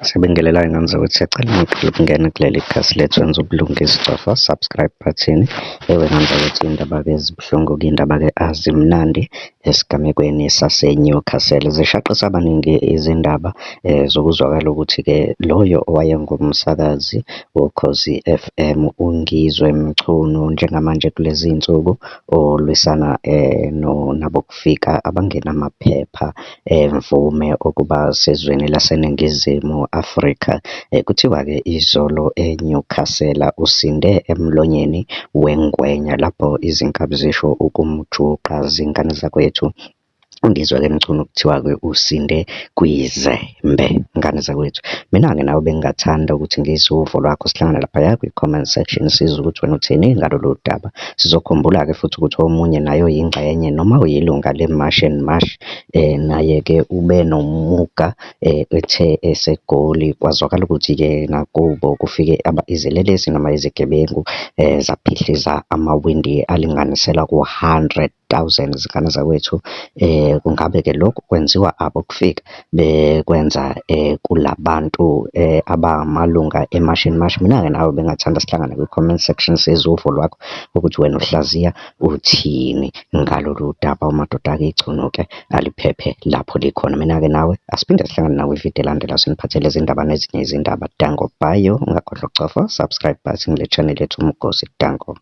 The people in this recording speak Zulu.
Siyabingelela ngane zakwethu, siyacela uma uqala ukungena kuleli khasi lethu, wenze ubulungiswa, cofa subscribe button. Ewe ngane zakwethu, iy'ndaba-ke zibuhlungu-ke, iy'ndaba-ke azimnandi esigamekweni sase-Newcastle. Zishaqise abaningi izindaba zokuzwakala ukuthi-ke loyo owayengumsakazi woKhozi FM, uNgizwe Mchunu, njengamanje kulezi iy'nsuku olwisana nabokufika abangenamaphepha emvume okuba sezweni laseNingizimu Afrika. Kuthiwa-ke izolo eNyukhasela usinde emlonyeni wengwenya, lapho izinkabi zisho ukumjuqa zingane zakwethu. UNgizwe-ke Mchunu kuthiwa-ke usinde kwizembe ngane zakwethu. Mina-ke nawe bengingathanda ukuthi ngizwe uvo lwakho, sihlangane laphaya kwi-comment section, sizwe ukuthi wena uthini ngalolu daba. Sizokhumbula-ke futhi ukuthi omunye naye oyingxenye noma oyilunga le-March and March, naye-ke ube nomuga ethe eseGoli, kwazwakala ukuthi-ke nakubo kufike izelelesi noma izigebengu zaphihliza amawindi alinganiselwa ku-hundred thousand, zingane zakwethu. Kungabe-ke lokhu kwenziwa abokufika bekwenza kula bantu abamalunga e-March and March? Mina-ke nawe bengingathanda sihlangane kwi-comment section, sizwe uvo lwakho ukuthi wena uhlaziya uthini ngalolu daba. Amadoda-ke ichunu-ke aliphephe lapho likhona. Mina-ke nawe asiphinde sihlangane nawe ividiyo elandelayo siniphathele izindaba nezinye izindaba. Danko, bye. Ungakhohlwa ukucofa subscribe button kule channel yethu Umgosi. Danko.